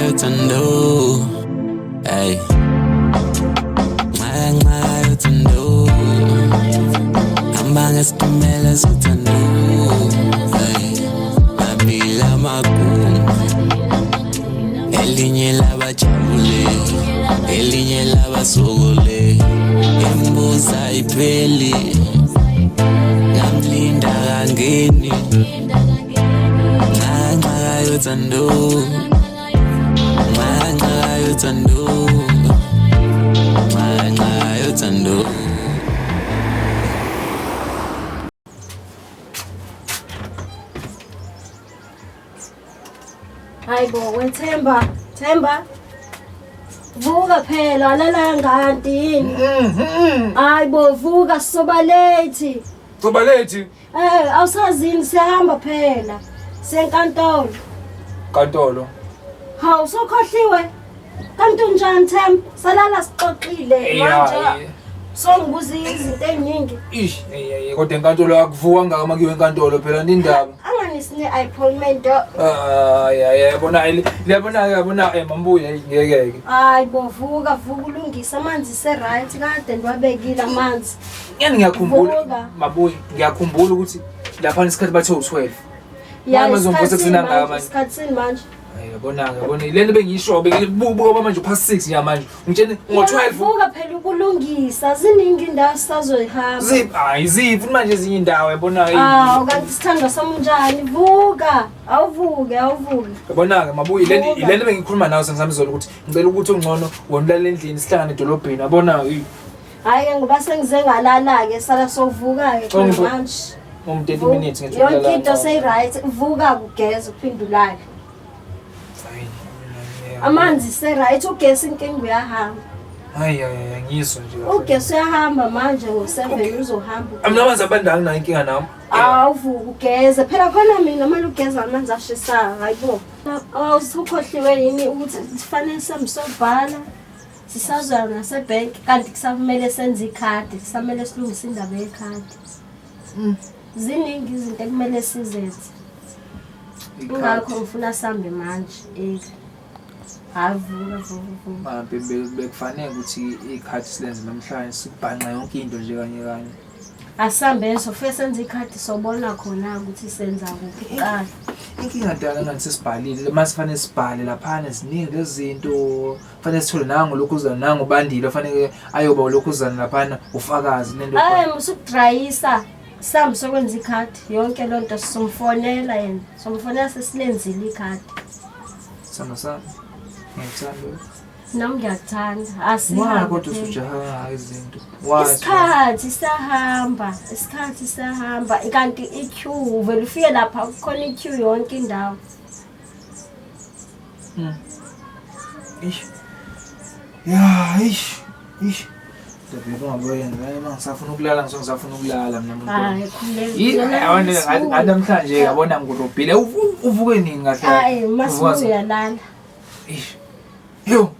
yothando. Ey. Nxaka nxaka yothando. Hamba ngesitimela sothando. Ey. Mabili amagumbi. Elinye labajabule, elinye labasokole. Imibuzo ayipheli. Ngamlinda kangeni. Nxaka nxaka yothando. Nxaka nxaka yothando. Nxaka nxaka yothando. Hayibo wethemba, Themba. Vuka phela alala kanganti yini? Hayibo vuka sizoba late. Soba late. Eh awusazini siyahamba phela. Senkantolo. Kantolo. Hawu sokhohliwe. Kanti unjani Themba? Salala sixoxile manje. Songibuza izinto ey'ningi. Ish, hey, kodwa enkantolo akuvuka ngaka uma kuyiwa enkantolo phela nindaba. Angani sine-appointment. Hayi, hayi, yabona yabona yabona mambuye ngeke ke. Hayi bo vuka vuka ulungise amanzi se-right kade ndiwabekile amanzi. Yani ngiyakhumbula Vuka. mabuye ngiyakhumbula ukuthi lapha isikhathi bathe u12. Ya Mama, ngizomvusa isikhathi sini ekuseni kangaka manje, manje. isikhathi sini manje. Hayi yabona ke yabona lento bengisho bengibuka manje past 6 nje manje. Ngitshene ngo12. Vuka phela ukulungisa ziningi indawo sisazoyihamba. Ziphi? Hayi ziphi futhi manje ezinye indawo yabona. Awu kanti sithandwa sami unjani? Vuka, awuvuke, awuvuke. Yabona-ke mabuye Vuka. lento bengikhuluma nawe sengizama izolo ukuthi ngicela ukuthi ungcono wena ulale endlini sihlangane edolobheni yabona Hhayi ke ngoba sengize ngalala-ke sala sovuka-ke khona manje. Um 30 minutes ngithi Yonke into seyi-right, vuka kugeza uphinde ulale. Amanzi se-right, ugesi inkinga uyahamba. Hayi hayi hayi ngizwa nje. kahle. Ugesi uyahamba manje ngo-7 uzohamba. Mina amanzi abandayo anginayo inkinga nami. Awuvuka ugeze phela khona mina manje ugeza amanzi ashisayo hayibo. Awusukhohliwe yini ukuthi sifanele sihambe sobhala sisazoya nasebhenki kanti kusamele senze ikhadi kusamele silungise indaba yekhadi. Ziningi izinto ekumele sizenze. Ingakho ngifuna sihambe manje. Hayi vuka vuka vuka. Ma bekufanele ukuthi ikhadi silenze namhlanje sibhanqa yonke into nje kanye kanye. Asihambe sofike senze ikhadi sobona khona ukuthi senza kuphi kuqala. Inkinga dala ngathi sesibhalile mase fanele sibhale laphana ziningi lezi zinto fanele sithole nangu lokhuzana nangu bandile fanele ayoba lokhuzana laphana ufakazi lento. Hayi musukudrayisa sihambe sokwenza ikhadi yonke loo nto sizomfonela yena somfonela sesilenzile ikhadi. Sithando sami. Ngiyakuthandu. Nami ngiyakuthanda. Why Asihambe kodwa phela. usujaha izinto? Why? Isikhathi siyahamba, isikhathi siyahamba kanti i-queue uvele ufike lapha kukhona i-queue yonke indawo. Ish. Ya, ish. Ish. Dabi ungaboyenza hayi uma ngisafuna ukulala ngisuke ngisafuna ukulala mina muntu. Hayi khuleka. Yabona ngathi namhlanje yabona ngirobhile uvuke nini kahle? Hayi masibuya lana. Ish. Yo.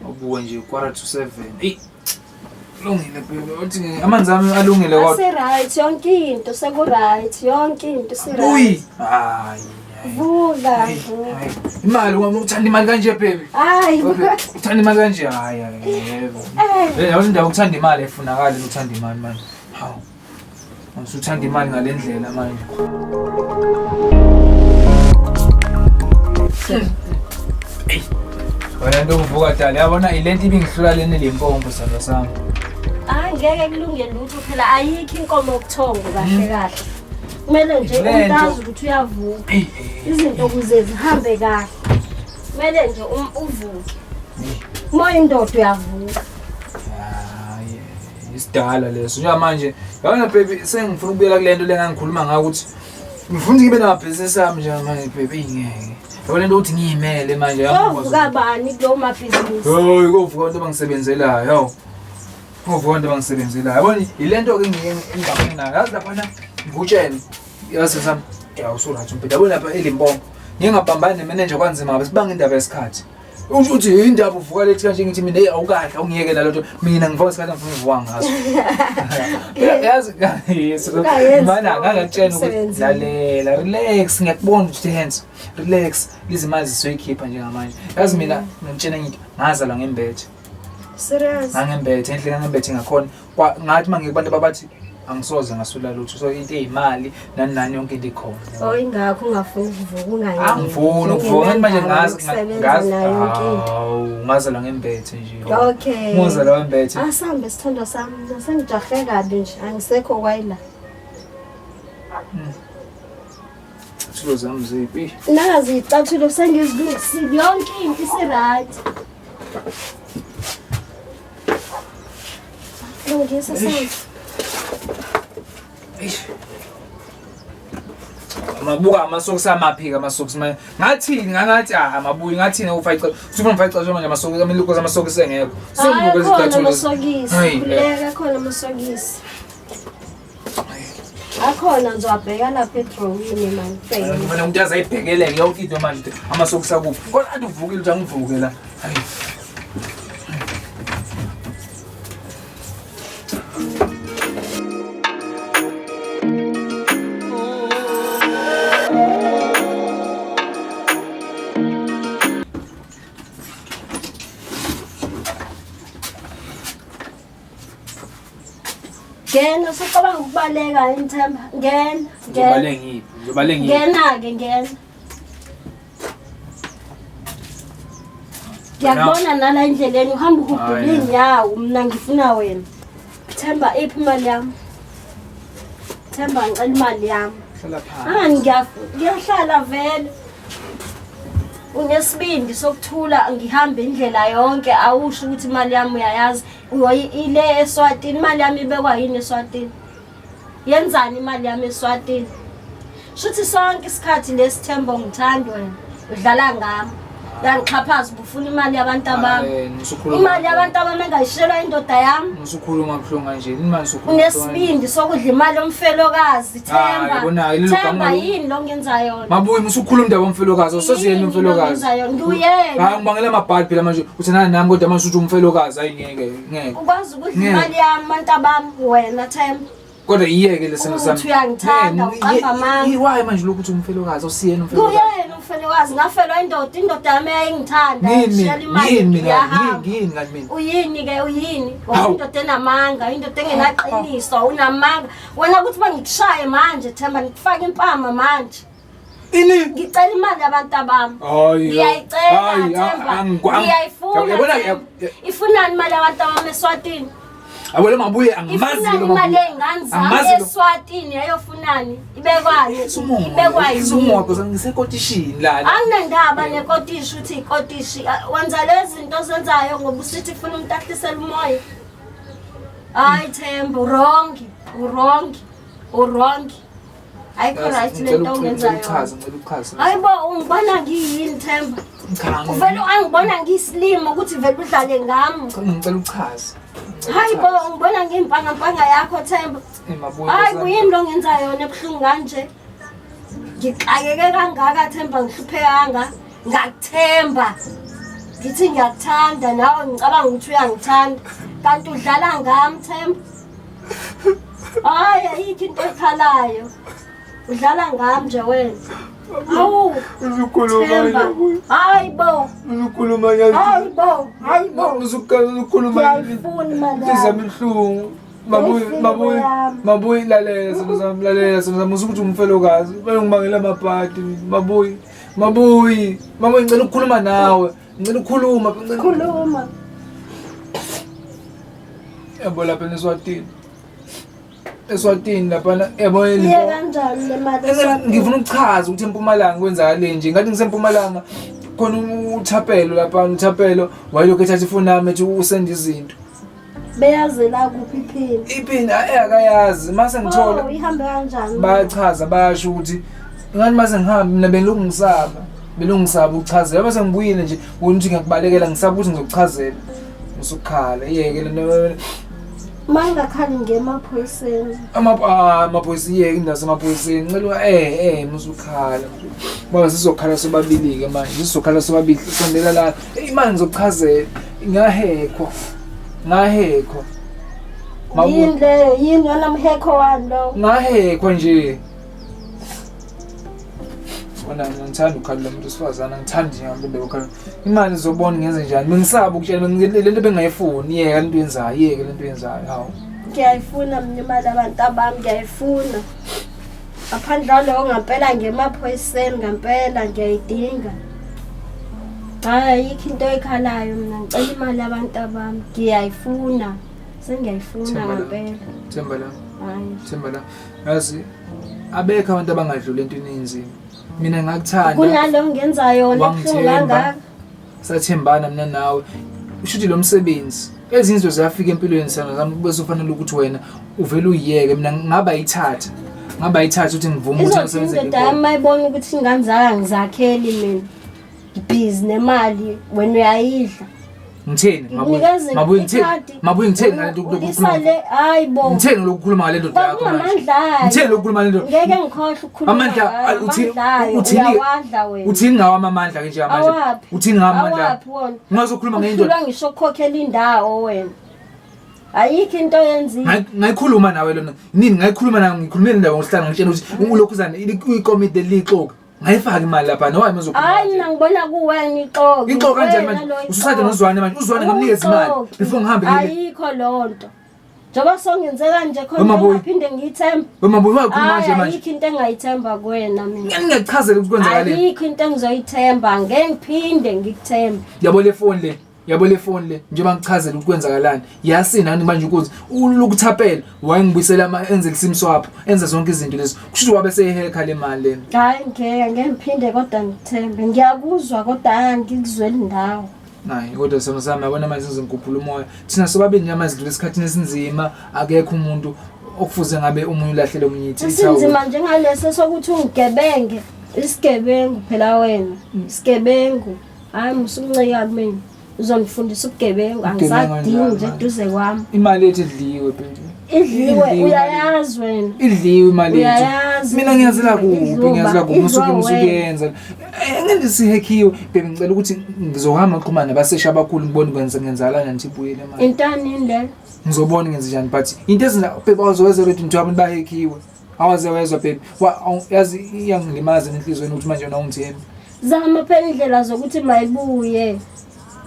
Ubuke nje 6:45. Ey. Lungile baby. Uthi amanzi ami alungile kodwa. Ase right yonke into seku right yonke into si right. Uyi. Hayi. Vuka vuka. Hayi. Imali uthanda imali kanje baby. Hayi. Uthanda imali kanje hayi hayi. Yebo. Eh. Yabo indawo ukuthanda imali efunakala uthanda imali manje. Hawu. Usuthanda imali ngale ndlela manje. Wena nto uvuka dala yabona ilento ibingihlula lena lempompo sandla sami. Hayi ngeke kulunge lutho phela ayikho inkomo yokuthongo kahle kahle. Kumele nje Le umuntu nto- azi ukuthi uyavuka. Eyi, Izinto ukuze zihambe kahle. Kumele nje uvuke. Uma uyindoda uyavuka. Hayi, isidala leso. Njengamanje, yabona baby sengifuna ukubuyela kule nto le ngangikhuluma ngayo ukuthi ngifuna ukuthi ngibe namabhizinisi ami njengamanje baby ngeke. Yabona lento ukuthi ngiyimele manje Kovuka bani kulowo mabhizinisi? Hey, kovuka abantu abangisebenzelayo. Hawu. Kovuka abantu abangisebenzelayo. Yabona yilento ke ngingabona nayo. Yazi laphana ngikutshele. Yazi sami, ya usurathi umbheda. Yabona lapha eLimpopo. Ngingabambani nemanager kwanzima ngabe sibanga indaba yesikhathi. Usho ukuthi indaba uvuka lethi kanje ngithi mina hey awukahle awungiyeke la lotho mina ngivuka isikhathi ngifuna uvuka ngaso. Yazi yes Ungayenzi mana loo nto ngangakutshela ukuthi emsebenzini. lalela relax ngiyakubona ukuthi hands relax lezi mali zisoyikhipha njengamanje. Yazi mina ngimtshela ngithi ngazalwa ngembethe. Serious. Ngangembethe enhle ngangembethe ngakhona. Ngathi mangike kubantu ababathi angisoze ngasula lutho so into eyimali nani nani yonke into ikhona. Oh ingakho ungafuni ukuvuka ungayeki. Angifuni ukuvuka ngathi manje ngazi Ukusebenza ngazi nayo yonke into. hawu ngazalwa ngembethe nje. Okay. Ngazalwa ngembethe. Asambe sithandwa sami, sengijahe kabi nje, angisekho kwayila. Isilo zami ziphi? Nazi icathulo sengizilungisile yonke into isi-right. Lungisa sami. Eish. Mabuka amasokisi amaphi ke amasokisi manje. Ngathini ngangathi ah mabuyi ngathini ufaka icala. Usufuna ngifake icala manje amasokisi amiluko amasokisi engekho. Hayi Sengibuke akhona izicathulo. amasokisi. Hayi, Khuleka akhona amasokisi. Akhona ngizowabheka lapha edrowini mani. Bheka. Kufanele umuntu azayibhekeleke yonke into manje amasokisi akuphi. Kodwa athi uvukile uthi angivuke la. Hayi. Ngena usucabanga ukubaleka yini Themba? Ngena, Ngizobale ngena. ngiphi? Ngizobale ngiphi? Ngena-ke ngena. Ngiyakubona nala endleleni uhamba uhudula Hhayi. iy'nyawo mina ngifuna wena. Themba iphi imali yami? Themba ngicela imali yami. Hlala phansi. Ah ngiyahlala vele. Unesibindi sokuthula ngihambe indlela yonke awusho ukuthi imali yami uyayazi. Ile eSwatini imali yami ibekwa yini eSwatini? Yenzani imali yami eSwatini? Shuthi sonke isikhathi lesithemba ungithanda wena. Udlala ngami. Uyangixhaphaza ubufuna imali yabantu abami. Hayi, nisukhuluma. Imali yabantu abami engayishelwa indoda yami. Nisukhuluma buhlungu kanje. Yini manje usukhuluma? buhlungu kanje? Unesibindi sokudla imali yomfelokazi Hayi, Themba. yabona-ke, lelo Themba gama- yini lo ngenza yona? Mabuyi musukhuluma indaba yomfelokazi awusaziyena Yini umfelokazi. lo ngenza yona? Nguyena. Hayi ngibangela amabhadi phela manje uthandana nami kodwa manje uthi umfelokazi hayi ngeke ngeke. Ukwazi ukudla Ngeke. imali yami abantu abami wena Themba. Kodwa iyeke lesento sami. Uthi uyangithanda, uqamba amanga. Why manje lokhu uthi umfelokazi awusiyena umfelokazi? Nguyena umfelokazi ngafelwa indoda, indoda yami eyayingithanda Ngini yangishiyela mina, imali ngini mina, ngiyahamba. ngini kanti mina. Uyini ke uyini? Hawu. Indoda enamanga, indoda engenaqiniso, unamanga. Wena ukuthi bangikushaye manje Themba ngikufake impama manje. Ini? Ngicela imali yabantu abami. Hayi. Ngiyayicela Hayi, Themba. Uyabona Ngiyayifuna. Themba. Ifunani imali yabantu abami eSwatini? Yabona mabuye angimazi Ifunani lo imali mabuye. yey'ngane zami Angimazi lo. eSwatini yayofunani? Ibekwani? Ibekwa yini? Umoya ngisekotishini lana. Anginandaba nekotishi uthi ikotishi. Ah, Wenza lezi zinto ozenzayo ngoba usithi ufuna umuntu ahlisele umoya. Hayi Themba, wrong, wrong, wrong. Ayikho right le nto ongenza yona. Uchaze, ngicela uchaze. Hayi bo, ungibona ngiyini Themba? Cha, Uvele angibona ngiyisilima ukuthi vele udlale ngami. ngicela uchaze. Hayi bo, ungibona ngiyimpangampanga yakho Themba. Eh, Mabuye. Hayi kuyini lo ngenza yona ebuhlungu kanje? Ngixakeke kangaka Themba ngihlupheka kangaka. Ngakuthemba. Ngithi ngiyakuthanda nawe ngicabanga ukuthi uyangithanda. Kanti udlala ngami Themba. Hayi ayikho into ekhalayo. Udlala ngami nje wena. Hawu Uzukhuluma Themba. Hayi bo. Uzukhuluma Hayi bo. Hayi bo. Uzukhuluma Ngiyayifuna imali Inhliziyo yami. yami ibuhlungu. Mabuye, Ngiyayifuna mabuye, yami. mabuye lalela sento sami, lalela sento sami usukuthi umfelokazi. Bese ngibangela amabhadi, mabuye. Mabuye, mabuye ngicela ukukhuluma nawe. Ngicela ukukhuluma, ngicela Khuluma. Yabo lapha eSwatini. Eswatini lapha yabo Iye eLimpopo. kanjani le mali eSwatini? Ngifuna ukuchaza ukuthi eMpumalanga kwenzakaleni nje. Ngathi ngisempumalanga khona uThapelo lapha, uThapelo wayelokhu ethatha ifoni yami ethi usenda izinto. Beyazela kuphi iphini? Iphini akayazi mase ngithola Oh, ihambe kanjani? bayachaza bayasho ukuthi ngathi mase ngihambe mina belungu ngisaba belungu ngisaba ukuchazela mase ngibuyile nje ukuthi ngiyakubalekela ngisaba ukuthi ngizokuchazela. Usukhala iyeke le nto. Mangakhali ngemaphoyiseni. Amaphoyisa iyeke indawo zamaphoyiseni. Ngicela musukhala. Ngoba sizokhala sobabili ke manje. Sizokhala sobabili sondela la. Imali ngizokuchazela. Ngahekho. Ngahekho. Yini leyo? Yini wona mhekho wani lo? Ngahekho nje. Wena ngithanda ukukhalela umuntu wesifazane, ngithanda nje ngempela ukukhala. Imali izobona ngenze njani? Bengisaba ukutshela lento bengayifuni, yeka lento yenzayo, yeke lento yenzayo. Hawu. Ngiyayifuna mina imali abantu abami, ngiyayifuna. Ngaphandle kwaloko ngampela ngemaphoyiseni ngampela ngiyayidinga. Hayi ayikho into ekhalayo mina ngicela imali yabantu abami. Ngiyayifuna. Sengiyayifuna ngampela. Themba la. Hayi. Themba la. Yazi abekho abantu abangadluli entweni enzima. Mina ngakuthanda. Kunalo ngenza yona ebuhlungu kangaka. Sathembana mina nawe. Ushuthi lo msebenzi ezinye izinto ziyafika empilweni sana zami kube sofanele ukuthi wena uvele uyiyeke mina ngaba yithatha. Ngaba yithatha ukuthi ngivume ukuthi ngisebenze. Indoda yami mayibona ukuthi ingane zami ngizakheli mina. Ngibhizi nemali wena uyayidla. Ngitheni? Mabuye ngitheni? Mabuye ngitheni ngale nto lokukhuluma? Hayi bo. Ngitheni lokukhuluma ngale ndoda yakho manje? Ngitheni lokukhuluma ngale ndoda? Ngeke ngikhohle ukukhuluma. Amandla uthini? Uthini? Uthini ngawo amandla ke nje manje? Uthini ngawo amandla? Ungazokhuluma ngendoda. Uhlulwa ngisho ukukhokhela indawo wena. Ayikho into oyenziwe. Ngayikhuluma nawe lona. Nini ngayikhuluma nawe ngikhulumile indaba ngohlanga ngitshela ukuthi ulokhuzana ikomiti lelixoki. Ngayifaka imali lapha no why uzokhuluma. Hayi mina ngibona kuwena ixoki. Ixoki kanjani manje? Ususade nozwane manje. Uzwane ngamnikeza imali before ngihambe ngile. Ayikho lonto. Njengoba songenze kanje khona ngiphinde ngiyithemba. Wema boy wakhuluma kanje manje. Ayikho into engayithemba kuwena mina. Ngingachazela ukuthi kwenzakaleni. Ayikho into engizoyithemba, ngeke ngiphinde ngikuthembe. Yabo le phone le. Yabo le phone le njengoba ngichazela ukuthi kwenzakalani yasinda ngani manje ukuthi ulukuthaphela wayengibuyisela ama enze sim swap enze zonke izinto lezi kusho ukuthi wabe seyihekha le mali lena. Hayi ngeke ngeke ngiphinde kodwa ngithembe ngiyakuzwa kodwa angikuzweli ndawo. Nayi kodwa sona sami yabona manje sizongikhuphula umoya thina sobabili nje manje sidlula esikhathini esinzima akekho umuntu okufuze ngabe omunye ulahlele omunye ithi Esinzima njengaleso sokuthi ungigebenge isigebengu phela wena isigebengu. Hayi musuncika kumina. Uzongifundisa ubugebengu angisadingi nje eduze kwami. Imali yethu idliwe baby. Idliwe uyayazi wena. Idliwe imali yethu. Mina ngiyazela kuphi ngiyazela kuphi musuke musukuyenza. Ngeke sihekhiwe baby ngicela ukuthi ngizohamba ngiqhumane nabaseshi abakhulu ngibone kwenza ngenzalana nje ibuyele imali. Intani le? Ngizobona ngenze njani but into ezinza baby awuzoweza ukuthi nje abantu bahekhiwe. Awaze wezwa baby. Yazi iyangilimaza enhlizweni ukuthi manje wena ungithembi. Zama phela indlela zokuthi mayibuye.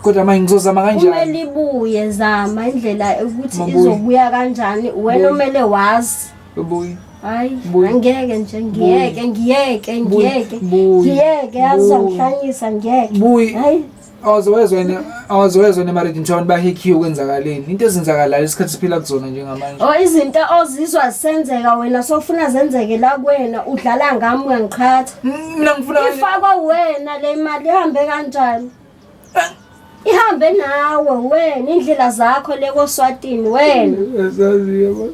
Kodwa manje ngizozama kanjani? Kumele ibuye zama indlela ukuthi izobuya kanjani wena umele wazi. Ubuye. Hayi angeke nje ngiyeke ngiyeke ngiyeke ngiyeke yazi uzongihlanyisa ngiyeke. Hayi Awuzowezwa awuzowezwa nemarriage nje abantu bahekhiwe kwenzakaleni. Into ezenzakalayo isikhathi siphila kuzona njengamanje. Oh izinto ozizwa zisenzeka wena sofuna zenzeke la kuwena udlala ngami uyangiqhatha. Mina ngifuna ifakwa wena le mali ihambe kanjani? Ihambe nawe wena indlela zakho le koSwatini wena. Asazi yabo.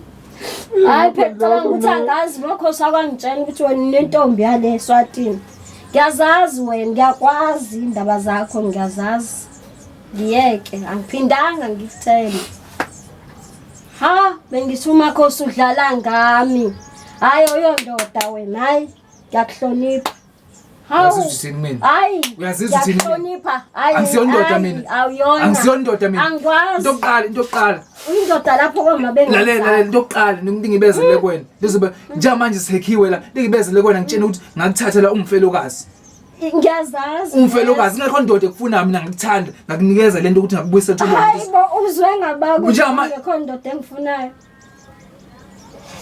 Hayi phela cabanga ukuthi angazi makhosi akwangitshela ukuthi wena unentombi yale eSwatini. Ngiyazazi wena, ngiyakwazi indaba zakho ngiyazazi. Ngiyeke, angiphindanga ngikuthembe. Ha, bengithi umakhosi udlala ngami. Hayi oyondoda wena, hayi ngiyakuhlonipha. Hawu. Uyazizwa uthini mina? Hayi. Uyazizwa uthini mina? Ngiyakuhlonipha. Hayi. Angisiyondoda hayi, mina. Awuyona. Angisiyondoda mina. Angikwazi. Into yokuqala, into yokuqala. Uyindoda lapho kwama bengazi. Lalela, lalela, into yokuqala ngibezele kuwena. Lizobe njengamanje sihekhiwe la, ngibezele kuwena ngitshena ukuthi ngakuthathela umfelokazi. Ngiyazazi. Umfelokazi ingekho ndoda ekufuna mina ngikuthanda, ngakunikeza lento ukuthi ngakubuyisa ethubeni. Hayi bo uzwe ngabako. Njengama- Ngekho ndoda engifunayo.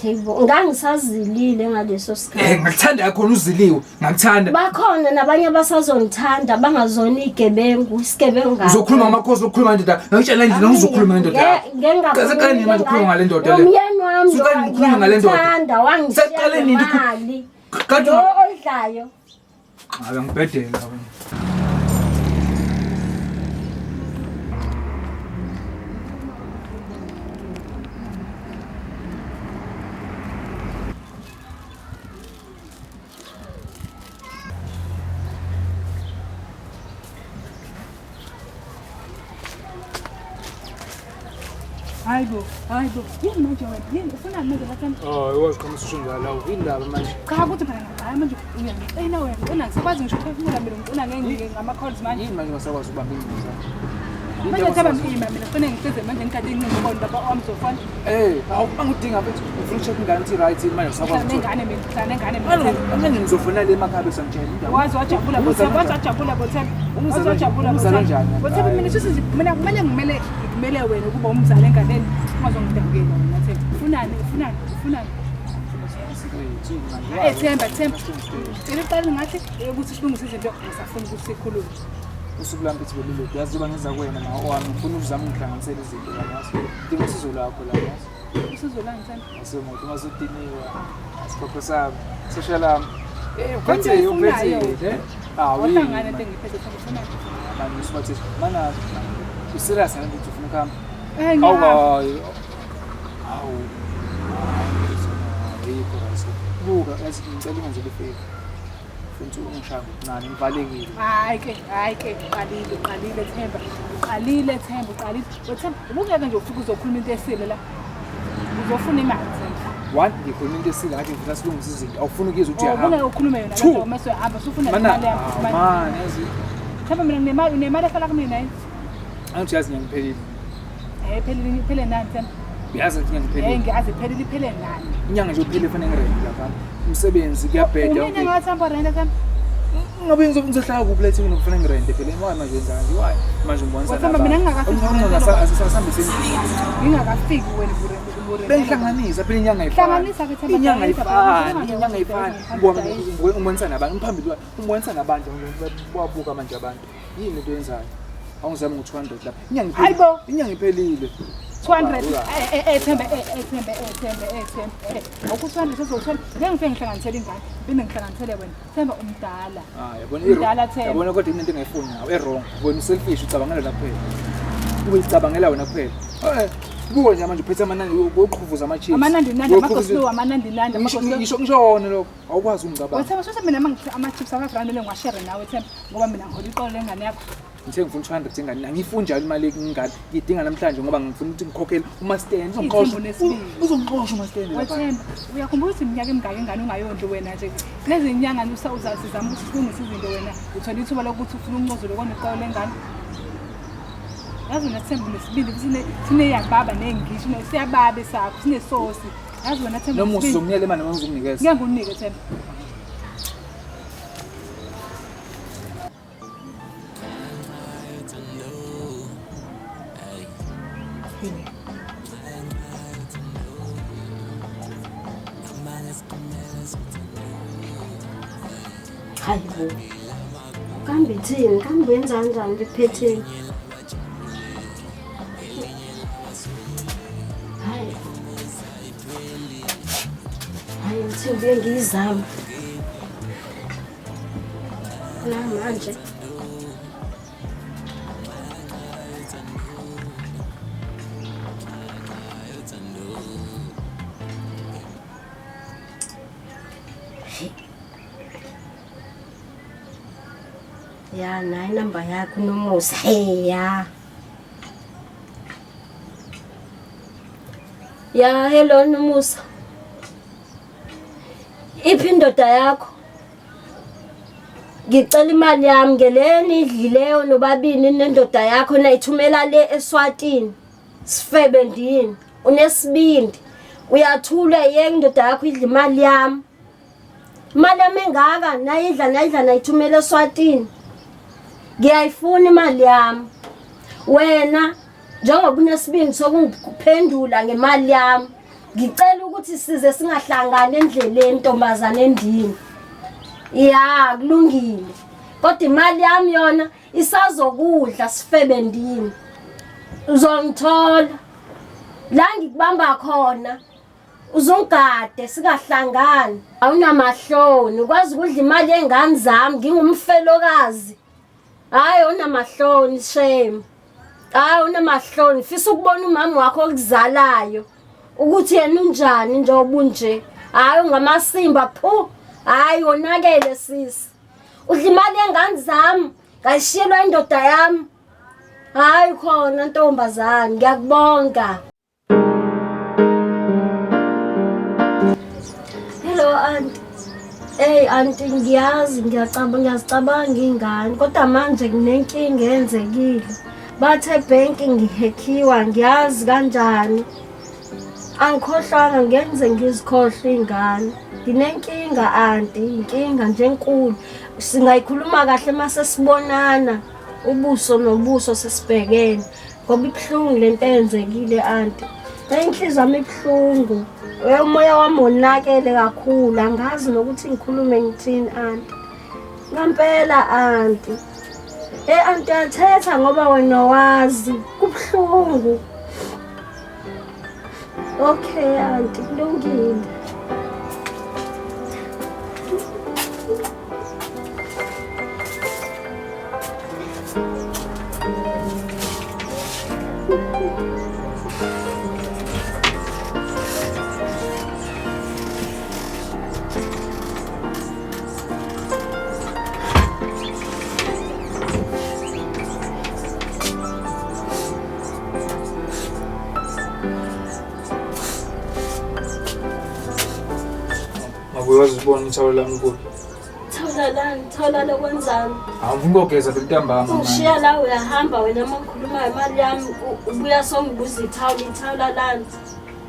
Yebo, ngangisazilile ngaleso Eh sikhathi. ngakuthanda khona uziliwe, ngakuthanda. Bakhona nabanye abasazongithanda bangazona igebengu, isigebengu ngakho. Uzokhuluma ngamakhosi ukukhuluma ngendoda. Ngakutshela indlela ngizokhuluma ngendoda yakho. Seqale nini manje ukhuluma ngale ndoda le? Umyeni wami Suqale nini ukhuluma ngale ndoda? ngiyamthanda, wangishiya Seqale nini nemali. Kanti Lo oyidlayo. Hayi ngibhedela wena. Hayi bo, hayi bo. Yini manje wena? Yini ufunani manje bathanda? Oh, iwazi khona ususho njalo awu indaba manje. Cha ukuthi phela ngicaya manje uyangicina uyangicina ngisakwazi ngisho ukuphefumula mina ngicina ngeke ngama-calls manje. Yini manje ungasakwazi ukubamba ingcingo zakho? Manje thaba ima mina kufanele ngisize manje ngigade incingo kona baba wami uzofona. Eh, awu bangudinga mfethu ufuna ucheck ingane ukuthi right yini manje usakwazi Ngihlala ukuthi. nengane mina, ngihlala nengane mina. Manje manje ngizofuna le emakhaya bese ngitshela indaba. Waze wajabula bothemba, waze wajabula bothemba. Waze wajabula Umzala bothemba. njani? Bothemba mina sisi mina kumele ngimele ngimele wena ukuba umzali enganeni ungazongidabukela wena Themba. Ufunani, ufunani, ufunani. Eh Themba, Themba. Cela uqale ngathi ukuthi silungise izinto ngisafuna ukuthi sikhulume. Usuku lami bethi belulodwa yazi uba ngiza kuwena ma owami ngifuna ukuzama ungihlanganisela izinto la yazi. Ngidinga usizo lwakho la yazi. Usizo lani Themba? Asemoto uma usudiniwe sikhokho sami social lami. Eh Into uphethe oyifunayo. uphethe eh. Awu Wahlangana into engiphethe Themba ufunani? manje usubathe mana userious ngale nto ufuna ukuhamba. Eh Awu ngiyahamba. hayi. Awu. Ayikho right. Buka yazi ngicela ungenzele ifavor. Futhi ungishaya ngokuncane ngivalekile. Hayi ke, hayi ke, uqalile, uqalile Themba. Uqalile Themba, uqalile. Wethemba, ubungeke nje ufike uzokhuluma into esile la. Uzofuna imali Themba. One ngikhuluma into esile ngathi ngifuna silungise izinto. Awufuni ukuyizwa ukuthi Oh, uyahamba. ubungeke ukhulume yona Two. kanti uma usuyahamba usufuna Mana, imali yami. awu, manje. man, yazi. Themba mina nginemali, unemali ehlala kumina yini? Angithi yazi ngiyangiphelile. Eh phelile, iphele nani Themba? Uyazi ukuthi Eh ngiyangiphelile. ngiyazi iphelile, iphele nani? Inyanga nje uphele fanele ngirent lapha. Umsebenzi kuyabheda. Umina yonke. ngathi hamba rent Themba. Ngabe ngizohlala kuphi la eThekwini kufanele ngirente phela. Why manje wenza kanje? Why? Manje ngibonisa Wathemba mina ngingakafiki Ungasahambise Ngingakafiki wena bure. Bengihlanganisa phela inyanga ayifani. Hlanganisa ke Themba, Inyanga hlanganisa, ayifani. hlanganisa, Inyanga ayifani. hlanganisa. Umbonisa nabantu umphambili wayo. Umbonisa nabantu babuka manje abantu. Yini lento yenzayo? Awungizami ngo-200 lapha. Inyanga Hayi iphelile. bo. Inyanga iphelile. 200 eh eh Themba eh eh Themba eh Themba eh Themba eh awukho 200 sezothola ngeke ngifike ngihlanganisele ingane phinde ngihlanganisele wena Themba umdala Ah, yabona Umdala Themba. Yabona kodwa into engayifuni ngawe e-wrong. Wena uselfish ucabangela wena kuphela. Uyicabangela wena kuphela. Eh, buka nje manje uphethe amanani uqhuvuza ama-chips. amanandi nandi amagoslo amanandi nandi Ngisho amagoslo ngisho ngisho wona lokho. Awukwazi ungicabanga. Wethemba shuthi mina mangiphe ama-chips aka-brand le ngiwashere nawe Themba ngoba mina ngihola iqolo lengane yakho Ngithe ngifuna 200 ingane. Angifuni njalo imali engane. Ngidinga namhlanje ngoba ngifuna ukuthi ngikhokhele umastand. Ithembu nesibindi. Uzongixosha umastand lapha. Wethemba uyakhumbula ukuthi iminyaka emingaki ingane ungayondli wena nje lezi nyanga uzasizama ukuthi silungise izinto wena uthola ithuba lokuthi ufuna uncozelo kona iqolo lengane yazi wena Themba unesibindi sineyababa nengishi siyababa esakho sinesosi yazi wena Themba Noma unesibindi. uzonginika imali noma uzokunikeza. Ngeke ngikunike Themba. Hayi bo. Kambe ithini? Kambe wenza kanjani le phetheni? Hayi. Hayi ngithi ngibuye ngiyizama. Na manje. Ya nayi inamba yakho uNomusa. Hey ya. Ya hello Nomusa. Iphi indoda yakho? Ngicela imali yami ngeleni idlileyo nobabini nendoda yakho nayithumela le eSwatini. Sifebe ndini. Unesibindi. Uyathula yeke indoda yakho idla imali yami. Imali yami engaka nayidla nayidla nayithumela eSwatini. Ngiyayifuna imali yami. Wena njengoba unesibindi sokungiphendula ngemali yami, ngicela ukuthi size singahlangani endleleni ntombazane endini. Ya, kulungile. Kodwa imali yami yona isazokudla sifebe ndini. Uzongithola. La ngikubamba khona uzongigade singahlangani. Awunamahloni, ukwazi ukudla imali yengane zami ngingumfelokazi. Hayi unamahloni shame. Hayi unamahloni, fisa ukubona umama wakho okuzalayo ukuthi yena unjani njengoba unje. Hayi ungamasimba phu. Hayi wonakele sisi. Udla imali yengane zami, ngayishiyelwa indoda yami. Hayi khona ntombazane, ngiyakubonga. Aunty. Hey aunty, ngiyazi ngiyacabanga ngiyazicabanga ingane kodwa manje nginenkinga eyenzekile. Bathe ebhenki ngihekhiwa ngiyazi kanjani. Angikhohlwanga ngenze ngizikhohlwe ingane. Nginenkinga aunty, inkinga nje enkulu. Singayikhuluma kahle mase sibonana ubuso nobuso sesibhekene. Ngoba ibuhlungu lento eyenzekile aunty. Inhliziyo yami ibuhlungu. Umoya wami wonakele kakhulu, angazi nokuthi ngikhulume ngithini aunty. Ngampela aunty. Aunty uyathetha ngoba wena wazi, kubuhlungu. Okay aunty, kulungile. Mabuye wazibona ithawula lami kulo. Thawula lani, thawula lokwenzani? Awufuni ukugeza phela ntambama. Ungishiya la uyahamba wena uma ngikhulumayo imali yami ubuya songibuza ithawula, ithawula lani?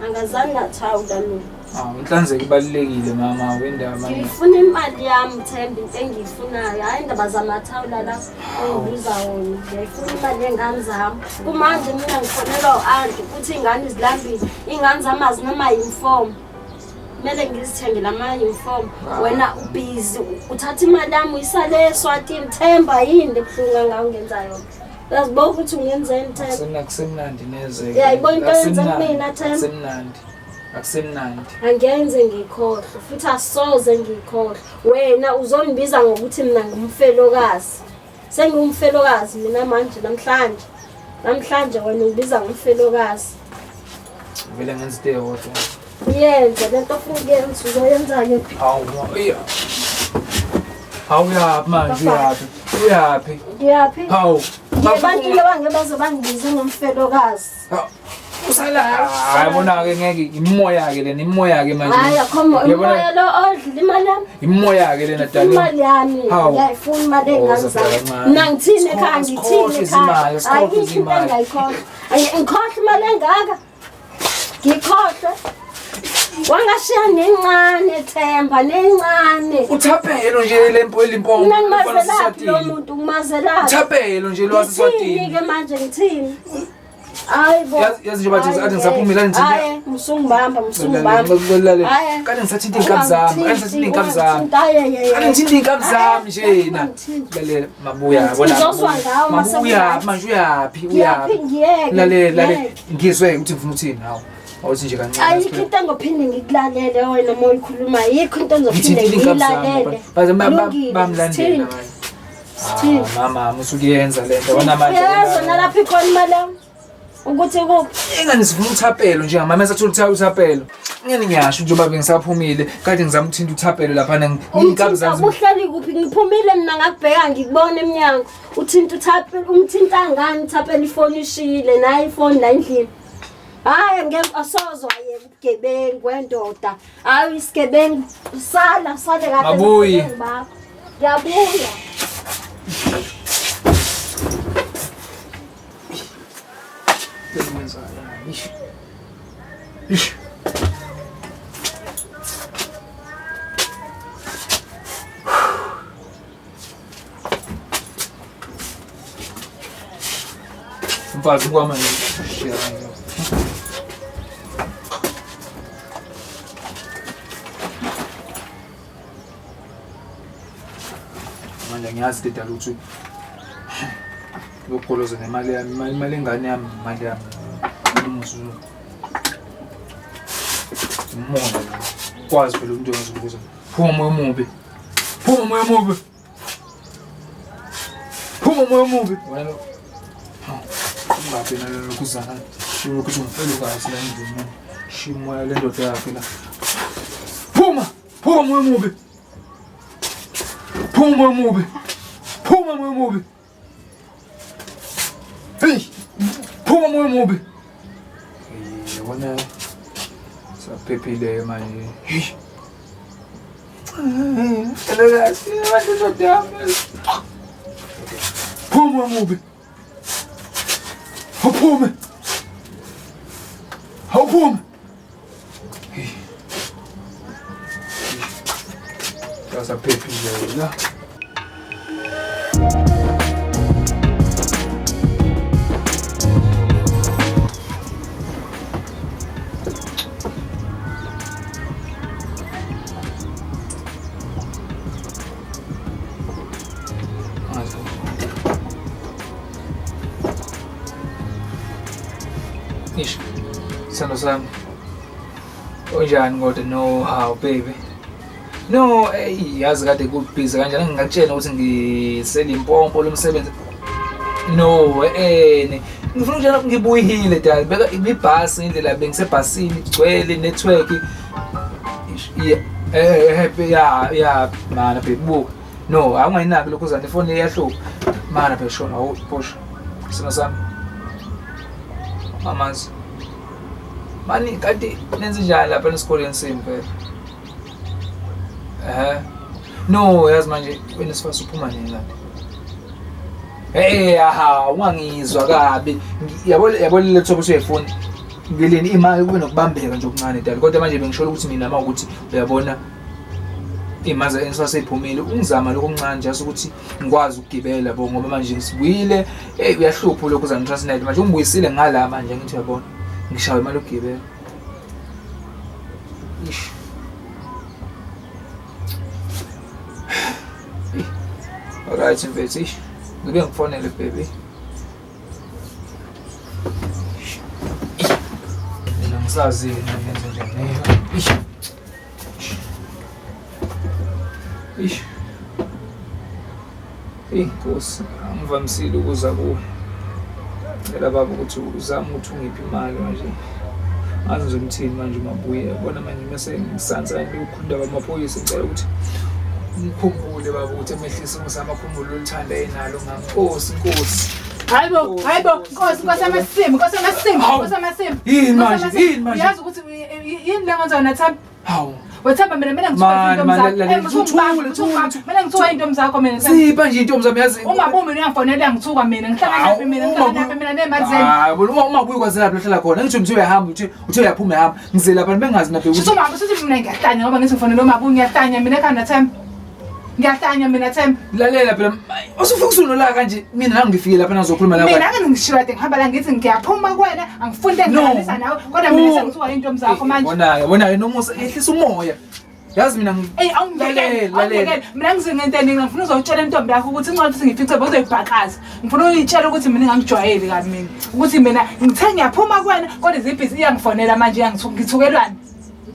Angazani nathawula mina. Awu, inhlanzeko ibalulekile mama wendaba. Ngifuna imali yami Themba, into engiyifunayo. Hhayi indaba zamathawula la ongibuza wona. Ngiyayifuna imali yey'ngane zami. Kumanje mina ngifonelwa u-anti ukuthi iy'ngane zilambile. Iy'ngane zami azinama-uniform. Kumele ngizithengele ama-uniform. Wena ubhizi uthatha imali yami uyisale eSwatini. Themba yini ebuhlungu kangaka ungenza yona? Uyazibona ukuthi ungenzeni Themba? Akusemnandi neze. Uyayibona into oyenze kumina Themba? Akusemnandi. Akusemnandi. Angenze ngikhohlwe futhi asoze ngikhohlwe. Wena uzongibiza ngokuthi mina ngumfelokazi. Sengumfelokazi mina manje namhlanje. Namhlanje wena ungibiza ngumfelokazi. Vele ngenza into eyodwa. Yenze lento ofuna ukuyenza uzoyenza-ke. Hawu, iya. Hawu uyaphi manje uyaphi? Uyaphi? Ngiyaphi? Hawu. Ebantwini abange baze bangibize ngomfelokazi. Usala. Hayi bona-ke ngeke imimoya-ke lena imimoya-ke manje. Hayi akho umoya lo odlile imali yami. Imimoya-ke lena darling. Imali yami. Hawu. Ngiyayifuna imali ey'ngane zami. Mina ngithini ekhaya ngithini ekhaya. Ayikho into engingayikhohlwa. Ngikhohlwa imali engaka. Ngikhohlwe. Wangashiya nencane Themba nencane. Uthapelo nje lempo elimpompo. Mina ngimazelaphi lo muntu ngimazelaphi. Uthapelo nje lwaseswatini. Ngithini ke manje ngithini? Hayi bo. Yazi nje bathi athi ngisaphumile nje. Hayi musungibamba musungibamba. Kanti ngisathinta inkabi zami, kanti ngisathinta inkabi zami. Kanti ngithinta inkabi zami nje na. Lalela mabuya yabona. Ngizozwa ngawo mase. Mabuya manje uyaphi uyaphi. Ngiyeke. Lalela lalela ngizwe ukuthi ngifuna uthini hawo. Awuthi nje kancane. Ayikho into engophinde ngikulalele wena uma uyikhuluma. Ayikho into engizophinde ngiyilalele. Baze bamlandela manje. Mama musukuyenza lento wena manje. Uyezwa nalapho ikhona imali yami. Ukuthi kuphi? Ingane sifuna uthapelo nje mama esathola uthapelo. Ngene ngiyasho njengoba bengisaphumile kade ngizama ukuthinta uthapelo lapha ngiyinkabi zami. Uhleli kuphi? Ngiphumile mina ngakubheka ngikubona eminyango. Uthinta uthapelo, umthinta ngani uthapelo ifoni ishile nayi ifoni la endlini. Hayi ngeke asozwa yena ubugebengu wendoda. Hayi isigebengu sala sale kahle. Mabuyi. Ngiyabuya. Ish. Mfazi kwama nje. Manje ngiyazi dedala ukuthi lokugoloza nemali yami, imali engane yami, imali yami. Umoya kwazi phela umuntu ongazobuza. Phuma umoya omubi. Phuma umoya omubi. Phuma umoya omubi. Wena lo. Ungaphi nalo lokuzana. Lokhu umfelokazi la endlini. Shimoya le ndoda yakhe la. Phuma! Phuma umoya omubi. Phuma umoya omubi. Phuma umoya omubi. Hey! Phuma umoya omubi. Yabona saphephile manje. Hey. Mfelokazi, abantu indoda yami. Phuma mubi. Awuphume. Awuphume. Asaphephile la. Ish, sithando sami. Unjani kodwa? No, how baby? No, ey, yazi kade kubhizi kanjani, ngingakutshela ukuthi ngiseLimpopo lo msebenzi. No, ngifuna ukutshela ngibuyile dali, beka ibhasi indlela bengisebhasini igcwele network. Yeah, ya ya mana baby buka. No, awungayinaki lokho uzana ifoni iyahlupha. Mana baby shona, awu push. Sithando sami. Mamazi. Mani kanti nenze njani lapha esikoleni senu phela? No, yazi manje wena sifasa uphuma nini kanti? Aha, ungangizwa kabi. Yabo yabo le laptop usuyayifuna. Ngeleni imali kube nokubambeka nje okuncane dali. Kodwa manje bengisho ukuthi mina mawukuthi uyabona imaza ensaseyiphumile ungizama lokho okuncane nje ukuthi ngikwazi ukugibela bo ngoba manje ngisibuyile. Hey uyahlupha lokho uzana Transnet manje ungibuyisile ngala manje ngithi uyabona ngishawe imali yokugibela. Ish. Alright mfethu, ish. Ngibe ngifonele baby. Mina ngisazi ngenze njani. Ish. Ish. Inkosi, angivamisile ukuza kuwe. Cela baba ukuthi uzame ukuthi ungiphe imali manje. Ngazi ngizomthini manje umabuye. Yabona manje mase ngisansa ukukhuluma kwamaphoyisa ngicela ukuthi ngikhumbule baba ukuthi emehlise ngizama akhumbule oluthanda enalo ngami. Nkosi, Nkosi. Hayibo, hayibo, Nkosi, Nkosi amasimu, Nkosi amasimu, Nkosi amasimu. Yini manje? Yini manje? Uyazi ukuthi yini le ngenza wena Themba? Hawu. Wethemba mina mina ngithuka intombi zakho. Mina ngithuka intombi zakho mina. Sipha nje intombi zami yazi. Ungabuyi mina uyangifonela uyangithuka mina. Ngihlangana naphi mina? Ngihlangana naphi mina nemali zenu? Hayi, uma umabuyi kwazi lapho uhlala khona. Ngithi uthi uyahamba uthi uthi uyaphuma ehamba. Ngize lapha bengazi naphi ukuthi. Shuthi umabuyi uthi mina ngiyahlanya ngoba ngithi ngifonela umabuyi ngiyahlanya mina ekhanda Themba. Ngiyahlanya mina Themba. Lalela phela usufika usunolaka kanje mina nami ngifike lapha nazokhuluma nawe. Mina ngeke ngishiya kade ngihamba la ngithi ngiyaphuma kuwena angifuni engihlanganisa nawe kodwa mina sengithuka intombi zakho manje. Bona bona nomusa ehlisa umoya. Yazi mina Ey awungiyekele awungiyekele mina ngize ngento eningi ngifuna uzotshela intombi yakho ukuthi incwadi ukuthi ngifice bozoyibhakaza. Ngifuna uyitshela ukuthi mina ngangijwayeli kabi mina. Ukuthi mina ngithe ngiyaphuma kuwena kodwa izibhizi iyangifonela manje iyangithuka ngithukelwani.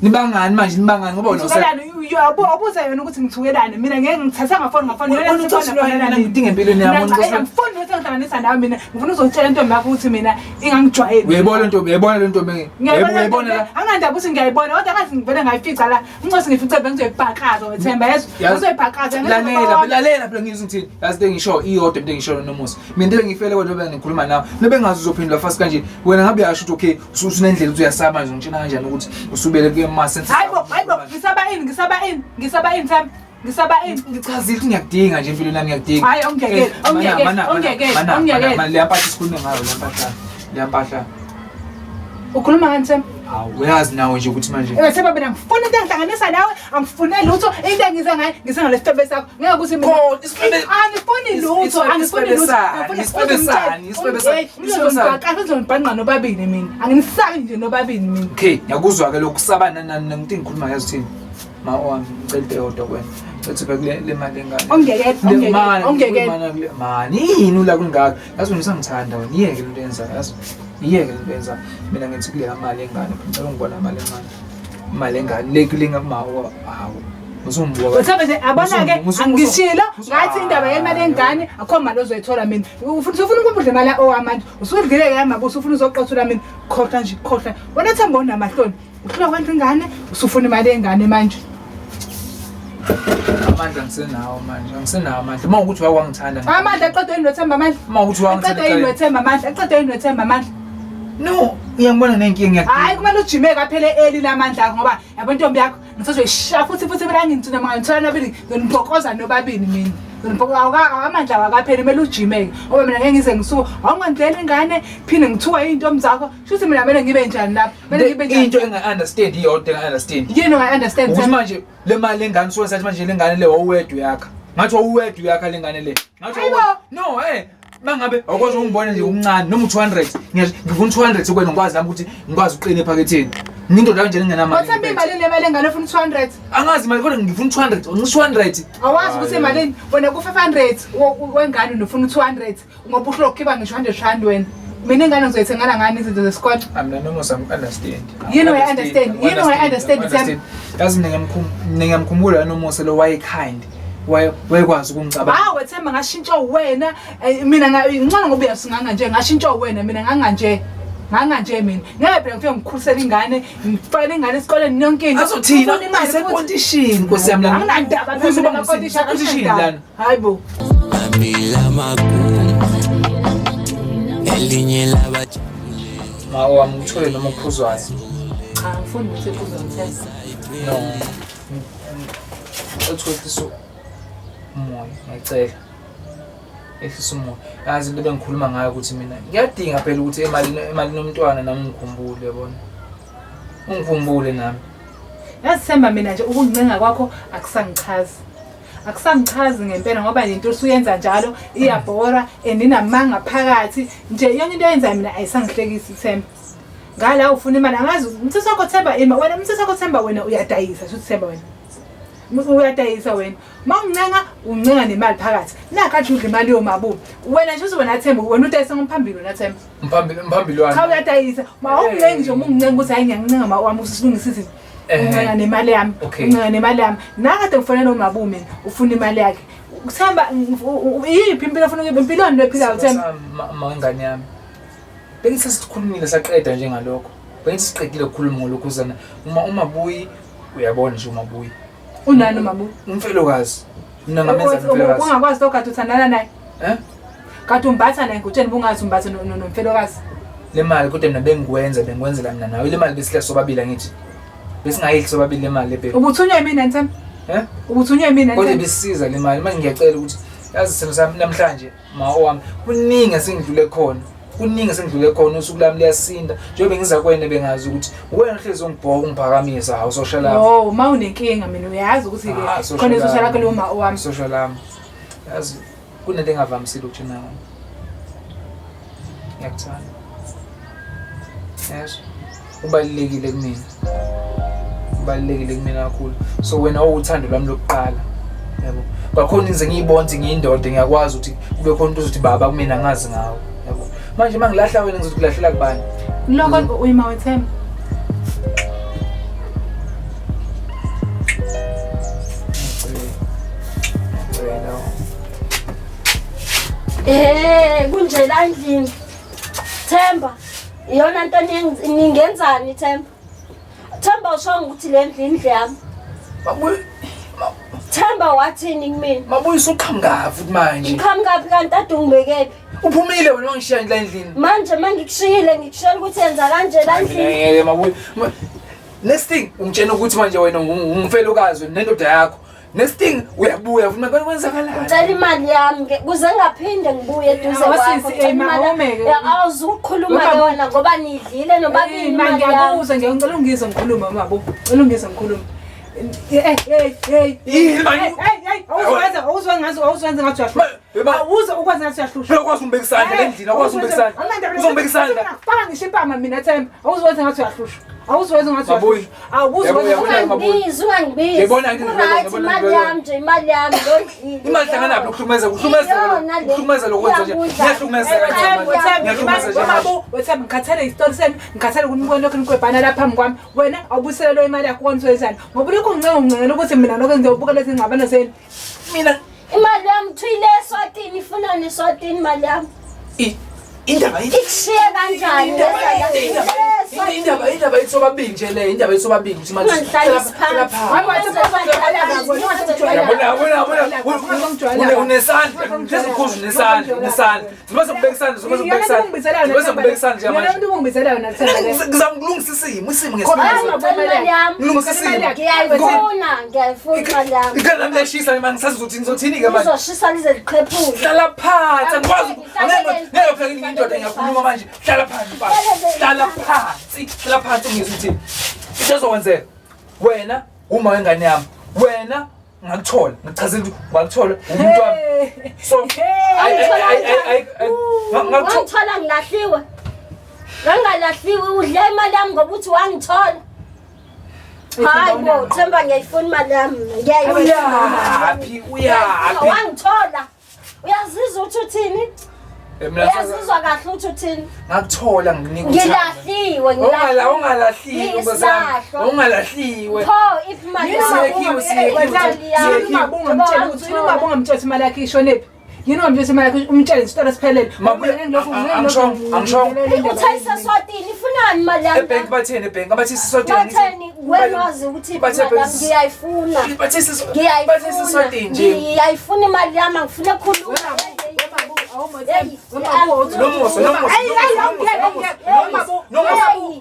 Nibangani manje nibangani ngoba wena Ngithukelani uyabuza yona ukuthi ngithukelani mina ngeke ngithatha ngafoni ngafoni Wena ucasukelwa ngidinga empilweni yami wena angifuni ukuthi ngihlanganisa nawe mina ngifuna uzotshela intombi yakho ukuthi mina ingangijwayeli. Uyayibona intombi uyayibona le ntombi uyayibona la anginandaba ukuthi ngiyayibona kodwa ngathi ngivele ngayifica la incosi ngifice bengizoyibhakaza wethemba yezo ngizoyibhakaza lalela lalela phela ngizwe ngithini yazi into engisho iyodwa into engisho nomusa mina into engifele kodwa bese ngikhuluma nawe nobengazi uzophendula fast kanje wena ngabe uyasho ukuthi okay usunendlela ukuthi uyasaba nje ngitshena kanjani ukuthi usubele kuye ma-senses Hayibo, hayibo, ngisaba ini, ngisaba ini, ngisaba ini Themba. Ngisaba ini. Ngichazile ukuthi ngiyakudinga nje empilweni yami ngiyakudinga. Hayi ongiyekele, ongiyekele, ongiyekele, ongiyekele. Leya mpahla sikhulume ngayo leya mpahla. Leya mpahla. Ukhuluma ngani Themba? Hawu uyazi nawe nje ukuthi manje. Eh Themba mina ngifuna into engihlanganisa nawe, angifune lutho, into engize ngayo, ngize ngalesifebe sakho. Ngeke ukuthi mina angifuni lutho, angifuni lutho. Isifebe sani, isifebe sani, isifebe sani. Ngizonibhanqa nobabili mina. Anginisabi nje nobabili mina. Okay, ngiyakuzwa ke lokhu kusaba nani ngithi ngikhuluma yazi uthini. Ma wami ngicela into eyodwa kuwena. Ngicela ubheke kule le mali engane. Ongiyekele, ongiyekele, ongiyekele. Mani yini ula kungaka? Yazi wena usangithanda wena. Iyeke lento yenzayo yazi. Iyeke lento yenzayo. Mina ngithi kuleya mali engane ngicela ungibona imali encane. Imali engane le kulinga kuma hawu. Usumbuka. Wethemba nje abona-ke angishilo ngathi indaba yemali engane akho mali ozoyithola mina. Ufuna ufuna ukubudla imali owamanje. Usudlile ke yamabuso ufuna uzoqothula mina. Khohlwa nje khohlwa. Wena Themba unamahloni. Uhlula kwenza ingane usufuna imali yengane manje. Amandla ngisenawo manje, angisenawo amandla. Uma ukuthi wawangithanda. Amandla aqedwe yini Themba amandla? Uma ukuthi wawangithanda. Aqedwe yini Themba amandla? Aqedwe yini Themba amandla? No, uyangibona nenkinga. Hayi kumele ujime kaphele eli lamandla akho ngoba yabo intombi yakho Ngisazoyishaya futhi futhi mina ngintuna mangithola nabili nginibhokoza nobabili mina. Nginibhokoza amandla awakapheli kumele ujimeke. Ngoba mina ngeke ngize ngisuke. Awungandlela ingane phinde ngithuka izintombi zakho. Shuthi mina kumele ngibe njani lapha? Kumele ngibe njani? Into enga-understand iyodwa enga-understand. Yini unga-understand? Ukuthi manje le mali lengane usuke sathi manje lengane le wawuwedwa uyakha. Ngathi wawuwedwa uyakha lengane le. Ngathi Hayibo. No, eh mangabe awukwazi ukungibona nje umncane noma u200 ngifuna u200 kwena ngikwazi nami ukuthi ngikwazi ukuqina ephaketheni. Ngindoda kanje ngingenamali. Wathemba imali le mali engane ufuna 200. Angazi imali kodwa ngifuna 200, ngisho 200. Awazi ukuthi imalini wena ku 500 wengane unofuna 200 ngoba uhlelo ukukhipha ngisho 100 rand wena. Mina ingane ngizoyithengela ngani izinto zesikole? Mina noma understand. Yini uya-understand? Yini uya-understand, Themba? Yazi mina ngiyamkhumbula noMose lo waye kind. Wayekwazi ukungicabanga. Hawu Themba ngashintsha wena mina ngcono ngoba uyasinganga nje ngashintsha wena mina nganganje. Nganganje mina. Ngeke phela ngifike ngikhulisele ingane, ngifakele ingane esikoleni yonke into. Azothina Ufuna imali futhi. isekontishini Nkosi yami lana. Anginandaba phela Uzoba mina nakontishini, ngusekontishini anginandaba. lana. Hayibo. Mamila magumbi elinye labajabule Ma wami uthole noma uphuzwayo. Cha ngifuni ukuthi uzongithenga. No. Uthole umoya ngiyacela. Ehlisa umoya. Yazi into bengikhuluma ngayo ukuthi mina ngiyadinga phela ukuthi emalini yomntwana nami ngikhumbule yabona. Ungikhumbule nami. Yazi Themba mina nje ukungincenga kwakho akusangichazi. Akusangichazi ngempela ngoba lento osuyenza njalo iyabhora and inamanga phakathi nje yonke into oyenzayo mina ayisangihlekisi Themba. Ngala ufuna imali angazi umthetho wakho Themba ima wena umthetho wakho Themba wena uyadayisa shuthi Themba wena. Uyadayisa wena. Mawuncenga uncenga nemali phakathi. Nakho udla imali yomabubu. Wena nje uzoba naThemba wena udayisa ngomphambili wena Themba. Mphambili wami. Cha uyadayisa. Ma awuncengi nje uma ungincenga ukuthi hayi ngiyancenga ma wami usilungisa izinto. Uncenga nemali yami. Uncenga nemali yami. Nakade ngifonela umabubu mina ufuna imali yakhe. Themba iyiphi impilo ofuna ukuyiba impilo yini ephilayo Themba? Ma ingane yami. Bengithi sesikhulumile saqeda nje ngalokho. Bengithi siqedile ukukhuluma ngolokhuzana. Uma umabuyi uyabona nje umabuyi. Unani umabuyi? Umfelokazi. Mina ngamenza umfelokazi. Ungakwazi lokho kade uthandana naye. Eh? Kade umbatha naye ngutsheni bungazi umbatha nomfelokazi. Le mali kodwa mina bengikwenza bengikwenzela mina nawe. Le mali besidla sobabili angithi. Besingayidli sobabili le mali le. Ubuthunywa yimina Themba? Eh? Ubuthunywa yimina Kodwa besiza le mali. Manje ngiyacela ukuthi yazi sithando sami namhlanje ma owami kuningi esengidlule khona. Kuningi esengidlule khona usuku lami liyasinda. Njengoba ngiza kuwena bengazi ukuthi wena uhlezi ungibhoka ungiphakamisa hawu social lami. Oh, ma unenkinga mina uyazi ukuthi ke khona isosha lakho lo ma owami. Social lami. Yazi kunento engavamisile ukutshena ngayo. Ngiyakuthanda. Yes. Ubalulekile kumina. Ubalulekile kumina kakhulu. So wena uwuthando lwami lokuqala. Yabo. Kwakhona ngize ngiyibone ukuthi ngiyindoda ngiyakwazi ukuthi kube khona umuntu ozothi baba kumina ngazi ngawo. Yabo. Manje mangilahla wena ngizothi kulahlela kubani? Lokho uyima wethemba. Kunje la endlini. Themba, iyona nto ningenzani Themba? Themba usho ukuthi le ndlu indlu yami. Themba wathini kumina? Mabuye usuqhamuka futhi manje. Ngiqhamuka kanti ade ungibekephi? Uphumile wena wangishiya la endlini. Manje mangikushiyile ngikushela ukuthi yenza kanje la endlini. Ngeke mabuye. Next thing ungitshena ukuthi manje wena ungumfelokazi nendoda yakho. Next thing uyabuya futhi manje kwenzakalani? Ngicela imali yami ke kuze ngaphinde ngibuye eduze kwakho. Awuzukukhuluma ke wena ngoba nidlile nobabili imali yami. Ngiyakuzwa nje ngicela ungizwe ngikhuluma mabo. Ngicela ungizwe ngikhuluma. Hey hey hey. Hey awuzwenza ngathi uyahlushwa. Awuze ukwazi ngathi uyahlushwa. Phela ukwazi umbeka isandla endlini, awukwazi umbeka isandla. Uzombeka isandla. Faka ngisho impama mina Themba. Awuzwenza ngathi uyahlushwa. Awuzwenza ngathi uyahlushwa. Awuzwenza ungangibizi. Yebona imali yami nje imali yami lo Imali hlangana lapho ukuhlukumeza ukuhlukumeza lokwenza nje. Ngiyahlukumezeka nje. Mabu, wethemba ngikhathele isitori senu, ngikhathele ukunibona lokho nikwebhana lapha phambi kwami. Wena awubuyiselwe imali yakho kwanizwezana. Ngoba lokho ngincela ukuthi mina lokho ngizobuka lezi ngxabano zenu. Mina imali yami thuyile eSwatini ifuna neSwatini imali yami. Indaba Ikushiye kanjani? Indaba indaba yethu sobabili nje le indaba yethu sobabili ukuthi manje Ungangihlalisi phansi. Yabona yabona yabona unesandla hlezi ukhuza unesandla unesandla sibe sokubeka isandla sibe sokubeka isandla sibe sokubeka isandla nje manje Mina ungibizela yona Themba le. Ngizama ukulungisa isimo isimo Hayi, ngesimilo ngicela imali yami. Ngilungisa isimo. Ngiyayifuna, ngiyayifuna imali yami. Ikhanda lami liyashisa manje ngisazi ukuthi ngizothini-ke manje Izoshisa lize liqhephuke. Hlala phansi angikwazi angeke ngeke phela ngiyindoda ngiyakhuluma manje hlala phansi mfana hlala phansi hlala phansi ungizwe ukuthi into ezokwenzeka wena uma wengane yami wena ngakuthola ngikuchazela ukuthi ngakuthola umuntu wami so ayi ayi ayi ayi ngakuthola Wangithola ngilahliwe. Ngangalahliwe udle imali yami ngoba uthi wangithola. Hayi bo, Themba ngiyayifuna imali yami. Ngiyayifuna. Uyaphi uyaphi Wangithola. Uyazizwa ukuthi uthini? Mina Uyazizwa kahle ukuthi uthini? ngakuthola ngikunika uthando. Ngilahliwe, Ungala ngilahliwe. ungalahliwe Isilahlwa. ungalahliwe Pho if imali yami Siyekiwe, siyekiwe. Yini uma ungamtsheli ukuthi yini uma ungamtsheli ukuthi imali yakhe ishonephi? Yini ungamtsheli imali yakhe umtshele isitolo siphelele. Mabuye- angishongo, angishongo. Uthayisa Swatini ifunani imali yami? Ebhenki batheni ebhenki abathi sisodini Batheni wena wazi ukuthi iphi Bathe imali yami bes- ngiyayifuna. bathi siso bathi Ngiyayifuna. sisodini nje Ngiyayifuna imali yami angifune khuluma. Nomusa,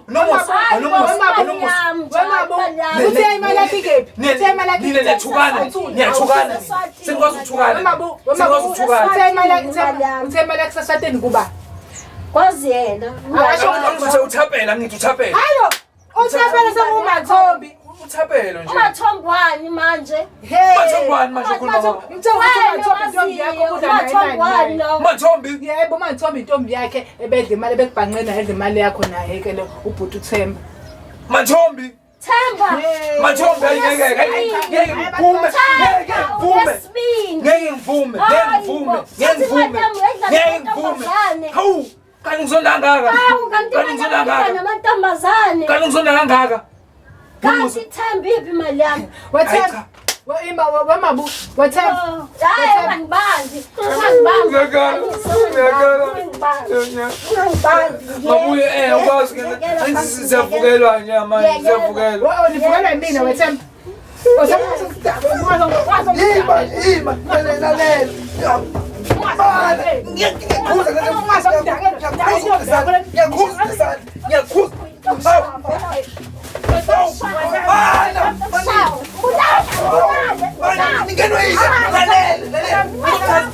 nomusa, nomusa, nomusa, nomusa. Uthe imali yakhe ikephi? Uthe imali yakhe Nina niyathukana, niyathukana. Senikwazi ukuthukana. Senikwazi ukuthukana. Uthe imali yakhe uthe imali yakhe sasateni kuba. Kwazi yena. Angithi uthapela, ngithi uthapela. Hayo, uthapela sengumathombi. Uthapelo nje. Umathombwani manje? Hey. Umathombwani manje ukhuluma ngakho? Mtshela ukuthi umathombi intombi yakho udla nayo imali. Umathombwani lo. Mathombi. Yebo, umathombi intombi yakhe ebedla imali ebekubhanqena edla imali yakho naye ke lo ubhuti uThemba. Mathombi. Themba. Mathombi ayingeke ngeke ngiphume. Ngeke ngiphume. Unesibindi. Ngeke ngivume, ngeke ngivume, ngeke ngivume. Ngeke ngivume. Hawu, kanti ngizonda kangaka. Hawu kanti Kanti ngizonda kangaka. namantombazane. Kanti ngizonda kangaka. Kanti Themba iphi imali yami? Wathemba. Wa wemabu, wathemba. Hayi ungangibambi. Ungangibambi. Ngiyakhala, ngiyakhala. Ungangibambi. Ungangibambi. Mabuye ukwazi ke siyavukelwa nje manje siyavukelwa. Wa nivukelwa yimina wathemba. Ima, ima, lalela, lalela. Bala, ngiyakhuza ngiyakhuza ngiyakhuza ngiyakhuza. Bala, bala, ningenwe yini? Lalela, lalela.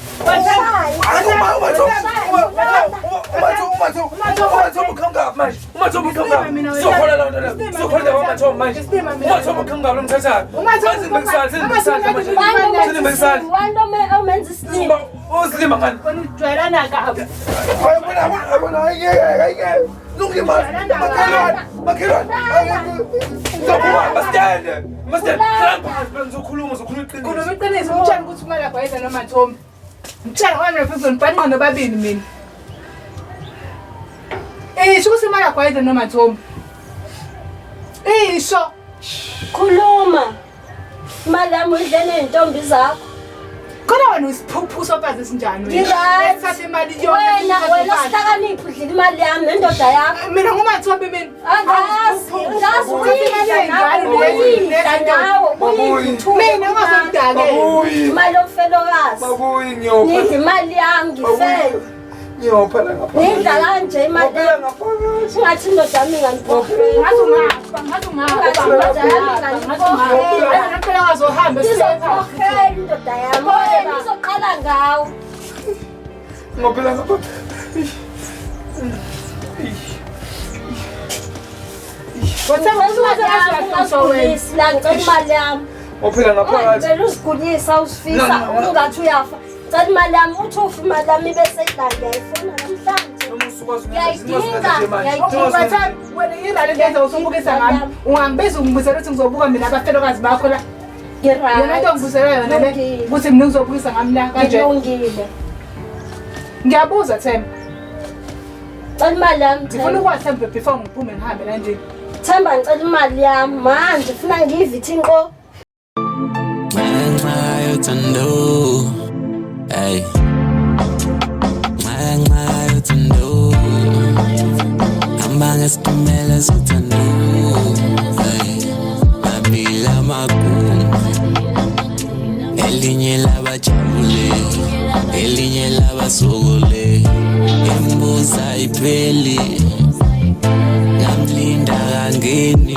Wani omenza isilima. Ujwayelana kabi. Khuluma iqiniso umtshele ukuthi imali yakho ayidla nomathombi. Mtshele ngoba mina futhi ngizonibhanqa nobabili mina. Isho ukuthi imali yakho ayidla nomathombi. Isho. Khuluma. Imali yami uyidle ney'ntombi zakho. Khona wena usiphuphu sofazi esinjani wena? Ngi-right. Thatha imali yonke. Wena wena sihlakaniphi udlile imali yami nendoda yakho. Mina ngumathombi mina. Angazi, angazi uyidla nawe, uyidla nawe, uyidla Mina ungazongidakela. Imali yomfelokazi. Nidla imali yami ngifele. Nidla kanje imali yami. Singathi indoda yami ingandibhohlela. Ngathi ungafa, ngathi ungafa. Ngathi indoda yami ingandibhohlela. Wena phela ungazohamba Izobhohlela indoda yami. Wena izoqala ngawe. Wathemba Imali yami ungazigulisi la ngicela imali yami. Waphela ngaphakathi. Ngicela uzigulisa uzifisa No, no, no. ungathi uyafa. Cela imali yami uthi ufa imali yami ibe seyila ngiyayifuna namhlanje. Noma usukwazi Ngiyayidinga, ngiyayidinga. Wathemba wena irali lenza usubukisa ngami. Ungangibiza ungibizela ukuthi ngizobuka mina abafelokazi bakho la. Yona into ongibizela yona le Ngilungile. ukuthi mina ngizobukisa ngami la kanje. Ngilungile. Ngiyabuza Themba. Cela imali yami Ngifuna Themba. ukwazi Themba before ngiphume ngihambe la nje. Themba ngicela imali yami manje funa ngiyivithi inqo. Ngenxa yothando, ay. Ngenxa yothando. Ngesitimela sothando, mabili amagumbi, elinye labajabule, elinye labasokole. Imbuza ipheli, ngamlinda kangeni.